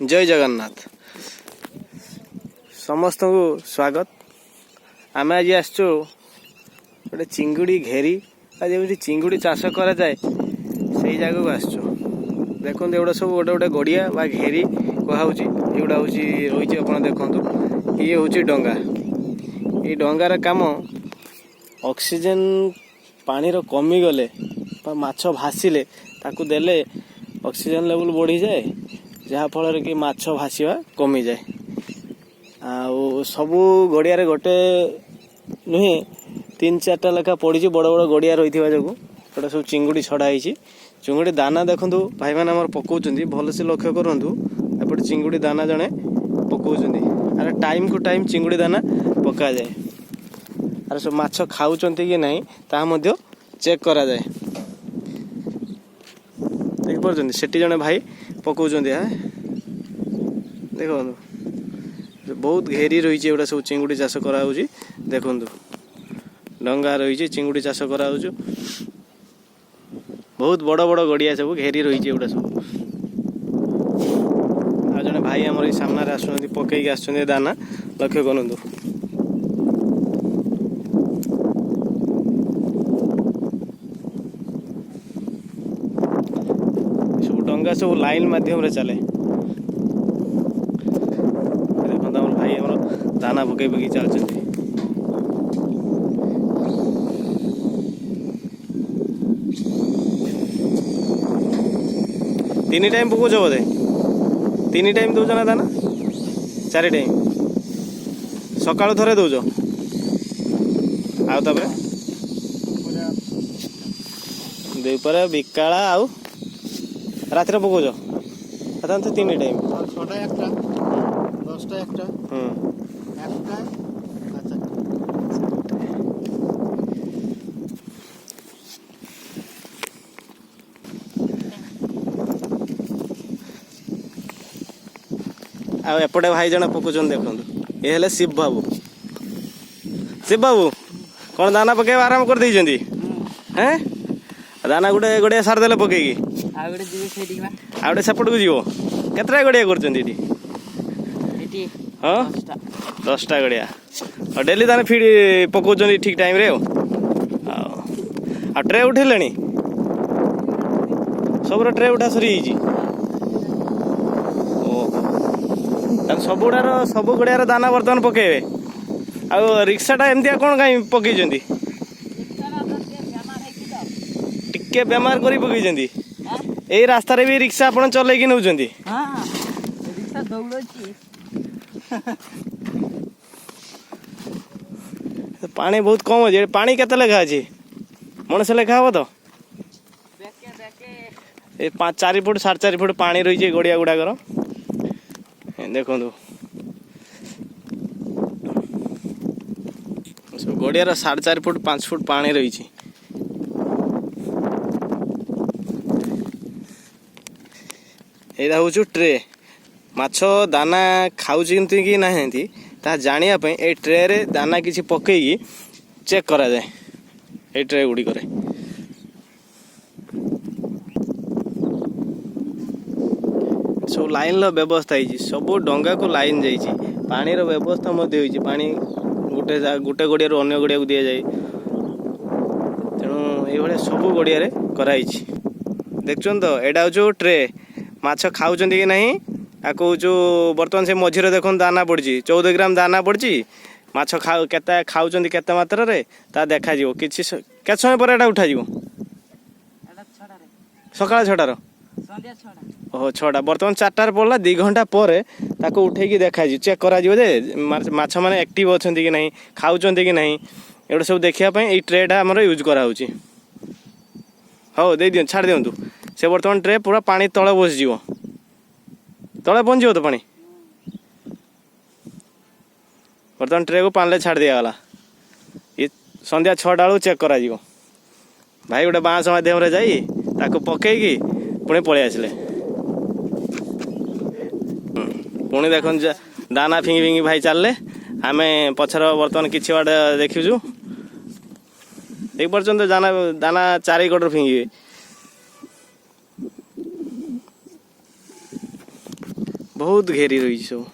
ଜୟ ଜଗନ୍ନାଥ। ସମସ୍ତଙ୍କୁ ସ୍ୱାଗତ। ଆମେ ଆଜି ଆସିଛୁ ଗୋଟେ ଚିଙ୍ଗୁଡ଼ି ଘେରି ବା ଯେଉଁଠି ଚିଙ୍ଗୁଡ଼ି ଚାଷ କରାଯାଏ, ସେଇ ଜାଗାକୁ ଆସିଛୁ। ଦେଖନ୍ତୁ, ଏଗୁଡ଼ା ସବୁ ଗୋଟେ ଗୋଟେ ଗଡ଼ିଆ ବା ଘେରି କୁହାହେଉଛି। ଏଗୁଡ଼ା ହେଉଛି ରହିଛି, ଆପଣ ଦେଖନ୍ତୁ, ଇଏ ହେଉଛି ଡଙ୍ଗା। ଏଇ ଡଙ୍ଗାର କାମ, ଅକ୍ସିଜେନ୍ ପାଣିର କମିଗଲେ ବା ମାଛ ଭାସିଲେ ତାକୁ ଦେଲେ ଅକ୍ସିଜେନ୍ ଲେଭେଲ୍ ବଢ଼ିଯାଏ, ଯାହାଫଳରେ କି ମାଛ ଭାସିବା କମିଯାଏ। ଆଉ ସବୁ ଗଡ଼ିଆରେ ଗୋଟେ ନୁହେଁ, ତିନି ଚାରିଟା ଲେଖା ପଡ଼ିଛି। ବଡ଼ ବଡ଼ ଗଡ଼ିଆ ରହିଥିବା ଯୋଗୁଁ ଏଟା ସବୁ ଚିଙ୍ଗୁଡ଼ି ଛଡ଼ା ହେଇଛି। ଚିଙ୍ଗୁଡ଼ି ଦାନା ଦେଖନ୍ତୁ, ଭାଇମାନେ ଆମର ପକଉଛନ୍ତି। ଭଲସେ ଲକ୍ଷ୍ୟ କରନ୍ତୁ, ଏପଟେ ଚିଙ୍ଗୁଡ଼ି ଦାନା ଜଣେ ପକଉଛନ୍ତି। ଆରେ, ଟାଇମ୍କୁ ଟାଇମ୍ ଚିଙ୍ଗୁଡ଼ି ଦାନା ପକାଯାଏ। ଆରେ, ସବୁ ମାଛ ଖାଉଛନ୍ତି କି ନାହିଁ ତାହା ମଧ୍ୟ ଚେକ୍ କରାଯାଏ। ଦେଖିପାରୁଛନ୍ତି, ସେଠି ଜଣେ ଭାଇ ପକଉଛନ୍ତି। ଦେଖନ୍ତୁ, ବହୁତ ଘେରି ରହିଛି। ଏଗୁଡ଼ା ସବୁ ଚିଙ୍ଗୁଡ଼ି ଚାଷ କରାହେଉଛି। ଦେଖନ୍ତୁ, ଡଙ୍ଗା ରହିଛି, ଚିଙ୍ଗୁଡ଼ି ଚାଷ କରାହେଉଛି। ବହୁତ ବଡ଼ ବଡ଼ ଗଡ଼ିଆ ସବୁ ଘେରି ରହିଛି ଏଗୁଡ଼ା ସବୁ। ଆଉ ଜଣେ ଭାଇ ଆମର ଏଇ ସାମ୍ନାରେ ଆସୁଛନ୍ତି, ପକେଇକି ଆସୁଛନ୍ତି ଦାନା। ଲକ୍ଷ୍ୟ କରନ୍ତୁ, ସବୁ ଡଙ୍ଗା ସବୁ ଲାଇନ୍ ମାଧ୍ୟମରେ ଚାଲେ। ଦେଖନ୍ତୁ, ଆମର ଭାଇ ଆମର ଦାନା ପକେଇ ପକେଇ ଚାଲୁଛନ୍ତି। ତିନି ଟାଇମ୍ ପକଉଛ ବୋଧେ? ତିନି ଟାଇମ୍ ଦଉଛ ନା ଦାନା? ଚାରି ଟାଇମ୍। ସକାଳୁ ଥରେ ଦଉଛ, ଆଉ ତାପରେ ଦ୍ୱିପହରେ, ବିକାଳ ଆଉ ରାତିରେ ପକଉଛ। ତାହେଲେ ତ ତିନି ଟାଇମ୍। 6ଟା একটা, 10ଟା একটা, 1ଟା আর 4টা। ଆଉ ଏପଟେ ଭାଇ ଜଣେ ପକଉଛନ୍ତି, ଦେଖନ୍ତୁ। ଏ ହେଲେ ଶିବ ବାବୁ। ଶିବ ବାବୁ କ'ଣ ଦାନା ପକେଇବା ଆରମ୍ଭ କରିଦେଇଛନ୍ତି? ହେଁ, ଦାନା ଗୋଟେ ଗଡ଼ିଆ ସାରିଦେଲେ ପକେଇକି? ଆଉ ଗୋଟେ ଯିବେ ସେଇଠିକି ବା। ଆଉ ଗୋଟେ ସେପଟକୁ ଯିବ। କେତେଟା ଗଡ଼ିଆ କରୁଛନ୍ତି ଏଠି? ଏଠି? ହଁ। 10ଟା। 10ଟା ଗଡ଼ିଆ। ଆଉ ଡେଲି ତାହେଲେ ଫିଡ୍ ପକଉଛନ୍ତି ଠିକ୍ ଟାଇମ୍ରେ? ଆଉ ଆଉ ଆଉ ଟ୍ରେ ଉଠେଇଲେଣି? ସବୁର ଟ୍ରେ ଉଠା ସରିଯାଇଛି। ଓହୋ, ତାହେଲେ ସବୁଗୁଡ଼ାର, ସବୁ ଗଡ଼ିଆର ଦାନା ବର୍ତ୍ତମାନ ପକେଇବେ। ଆଉ ରିକ୍ସାଟା ଏମିତିଆ କ'ଣ କାଇଁ ପକେଇଛନ୍ତି? ଟିକେ ବେମାର କରି ପକେଇଛନ୍ତି। ଏଇ ରାସ୍ତାରେ ବି ରିକ୍ସା ଆପଣ ଚଲେଇକି ନେଉଛନ୍ତି? ହଁ, ରିକ୍ସା ଦୌଡ଼ଉଛି। ପାଣି ବହୁତ କମ୍ ଅଛି। ପାଣି କେତେ ଲେଖା ଅଛି? ମଣିଷ ଲେଖା ହବ ତ? ବେକେ ବେକେ। ଏ 5, 4 ଫୁଟ, 4.5 ଫୁଟ ପାଣି ରହିଛି ଏ ଗଡ଼ିଆ ଗୁଡ଼ାକର। ଏ ଦେଖନ୍ତୁ, ସବୁ ଗଡ଼ିଆର 4.5 ଫୁଟ, 5 ଫୁଟ ପାଣି ରହିଛି। ଏଇଟା ହେଉଛି ଟ୍ରେ। ମାଛ ଦାନା ଖାଉଛନ୍ତି କି ନାହାନ୍ତି ତାହା ଜାଣିବା ପାଇଁ ଏଇ ଟ୍ରେରେ ଦାନା କିଛି ପକେଇକି ଚେକ୍ କରାଯାଏ ଏଇ ଟ୍ରେ ଗୁଡ଼ିକରେ। ସବୁ ଲାଇନ୍ର ବ୍ୟବସ୍ଥା ହେଇଛି, ସବୁ ଡଙ୍ଗାକୁ ଲାଇନ୍ ଯାଇଛି। ପାଣିର ବ୍ୟବସ୍ଥା ମଧ୍ୟ ହେଇଛି। ପାଣି ଗୋଟେ ଗଡ଼ିଆରୁ ଅନ୍ୟ ଗଡ଼ିଆକୁ ଦିଆଯାଏ। ତେଣୁ ଏଇଭଳିଆ ସବୁ ଗଡ଼ିଆରେ କରାହେଇଛି। ଦେଖୁଛନ୍ତି ତ, ଏଇଟା ହେଉଛି ଟ୍ରେ। ମାଛ ଖାଉଛନ୍ତି କି ନାହିଁ ଆକୁ ଯେଉଁ ବର୍ତ୍ତମାନ ସେ ମଝିରେ ଦେଖନ୍ତୁ ଦାନା ପଡ଼ିଛି, 14 ଗ୍ରାମ ଦାନା ପଡ଼ିଛି। ମାଛ ଖାଉ କେତେ ଖାଉଛନ୍ତି, କେତେ ମାତ୍ରାରେ, ତା ଦେଖାଯିବ କିଛି କେତେ ସମୟ ପରେ ଏଇଟା ଉଠାଯିବ? ଏଟା 6ଟାରେ। ସକାଳ 6ଟାର? ସନ୍ଧ୍ୟା 6ଟା। ଓହୋ, 6ଟା। ବର୍ତ୍ତମାନ 4ଟାରେ ପଡ଼ିଲା। 2 ଘଣ୍ଟା ପରେ ତାକୁ ଉଠେଇକି ଦେଖାଯିବ, ଚେକ୍ କରାଯିବ ଯେ ମାଛ ମାନେ ଆକ୍ଟିଭ୍ ଅଛନ୍ତି କି ନାହିଁ, ଖାଉଛନ୍ତି କି ନାହିଁ। ଏଗୁଡ଼ା ସବୁ ଦେଖିବା ପାଇଁ ଏଇ ଟ୍ରେଟା ଆମର ୟୁଜ୍ କରାହେଉଛି। ହଉ, ଦେଇଦିଅନ୍ତୁ, ଛାଡ଼ି ଦିଅନ୍ତୁ। ସେ ବର୍ତ୍ତମାନ ଟ୍ରେ ପୁରା ପାଣି ତଳେ ବସିଯିବ। ତଳେ ପହଞ୍ଚିବ ତ ପାଣି। ବର୍ତ୍ତମାନ ଟ୍ରେକୁ ପାଣିରେ ଛାଡ଼ି ଦିଆଗଲା। ଇଏ ସନ୍ଧ୍ୟା 6ଟା ବେଳକୁ ଚେକ୍ କରାଯିବ। ଭାଇ ଗୋଟେ ବାଁଶ ମାଧ୍ୟମରେ ଯାଇ ତାକୁ ପକେଇକି ପୁଣି ପଳେଇ ଆସିଲେ। ପୁଣି ଦେଖନ୍ତୁ, ଦାନା ଫିଙ୍ଗି ଫିଙ୍ଗି ଭାଇ ଚାଲିଲେ। ଆମେ ପଛର ବର୍ତ୍ତମାନ କିଛି ବାଟ ଦେଖିଛୁ। ଦେଖିପାରୁଛନ୍ତି ତ, ଦାନା ଦାନା ଚାରି କଡ଼ରୁ ଫିଙ୍ଗିବେ। ବହୁତ ଘେରି ରହିଛି ସବୁ।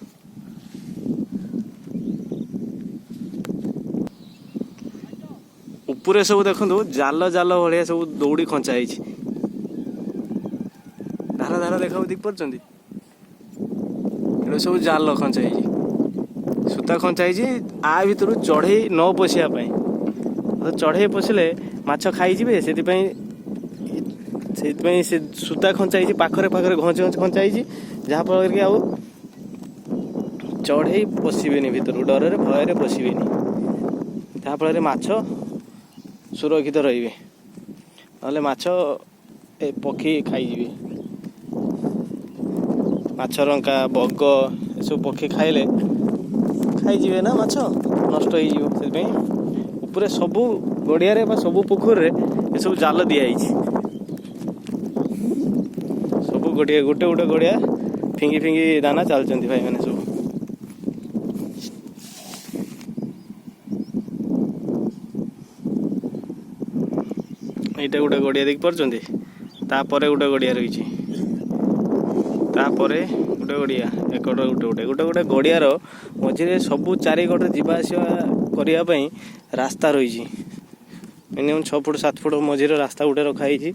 ଉପରେ ସବୁ ଦେଖନ୍ତୁ, ଜାଲ ଜାଲ ଭଳିଆ ସବୁ ଦଉଡ଼ି ଖଞ୍ଚା ହେଇଛି। ଧାର ଧାର ଦେଖାଉ, ଦେଖିପାରୁଛନ୍ତି? ଏଟା ସବୁ ଜାଲ ଖଞ୍ଚା ହେଇଛି, ସୂତା ଖଞ୍ଚା ହେଇଛି ଆ ଭିତରୁ ଚଢ଼େଇ ନ ପଶିବା ପାଇଁ। ତ ଚଢ଼େଇ ପଶିଲେ ମାଛ ଖାଇଯିବେ, ସେଥିପାଇଁ ସେ ସୂତା ଖଞ୍ଚା ହେଇଛି ପାଖରେ ପାଖରେ, ଘଞ୍ଚ ଘଞ୍ଚ ଖଞ୍ଚା ହେଇଛି, ଯାହାଫଳରେ କି ଆଉ ଚଢ଼େଇ ପଶିବେନି ଭିତରକୁ, ଡରରେ ଭୟରେ ପଶିବେନି, ଯାହାଫଳରେ ମାଛ ସୁରକ୍ଷିତ ରହିବେ। ନହେଲେ ମାଛ ଏ ପକ୍ଷୀ ଖାଇଯିବେ। ମାଛରଙ୍କା, ବଗ ଏସବୁ ପକ୍ଷୀ ଖାଇଲେ ଖାଇଯିବେ ନା, ମାଛ ନଷ୍ଟ ହେଇଯିବ। ସେଥିପାଇଁ ଉପରେ ସବୁ ଗଡ଼ିଆରେ ବା ସବୁ ପୋଖରୀରେ ଏସବୁ ଜାଲ ଦିଆହେଇଛି। ସବୁ ଗୋଟିଏ ଗୋଟେ ଗୋଟେ ଗଡ଼ିଆ ଫିଙ୍ଗି ଫିଙ୍ଗି ଦାନା ଚାଲୁଛନ୍ତି ଭାଇମାନେ ସବୁ। ଏଇଟା ଗୋଟେ ଗଡ଼ିଆ ଦେଖିପାରୁଛନ୍ତି, ତାପରେ ଗୋଟେ ଗଡ଼ିଆ ରହିଛି, ତାପରେ ଗୋଟେ ଗଡ଼ିଆ, ଏକଡ଼ ଗୋଟେ ଗୋଟେ ଗୋଟେ ଗୋଟେ ଗଡ଼ିଆର ମଝିରେ ସବୁ ଚାରିକଡ଼ରେ ଯିବା ଆସିବା କରିବା ପାଇଁ ରାସ୍ତା ରହିଛି। ମିନିମମ୍ 6 ଫୁଟ 7 ଫୁଟ ମଝିରେ ରାସ୍ତା ଗୋଟେ ରଖାହେଇଛି।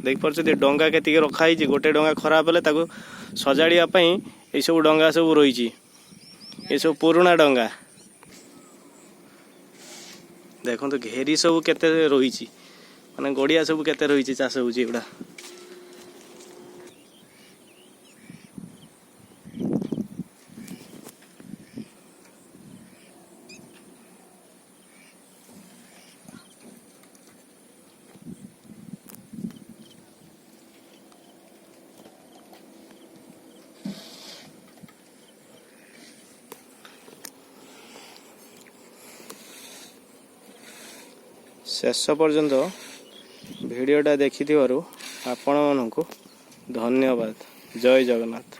ଦେଖିପାରୁଛନ୍ତି ଡଙ୍ଗା କେତିକି ରଖା ହେଇଛି। ଗୋଟେ ଡଙ୍ଗା ଖରାପ ହେଲେ ତାକୁ ସଜାଡ଼ିବା ପାଇଁ ଏଇସବୁ ଡଙ୍ଗା ସବୁ ରହିଛି। ଏସବୁ ପୁରୁଣା ଡଙ୍ଗା। ଦେଖନ୍ତୁ ଘେରି ସବୁ କେତେ ରହିଛି, ମାନେ ଗଡ଼ିଆ ସବୁ କେତେ ରହିଛି, ଚାଷ ହେଉଛି ଏଗୁଡ଼ା। ଶେଷ ପର୍ଯ୍ୟନ୍ତ ଭିଡ଼ିଓଟା ଦେଖିଥିବାରୁ ଆପଣମାନଙ୍କୁ ଧନ୍ୟବାଦ। ଜୟ ଜଗନ୍ନାଥ।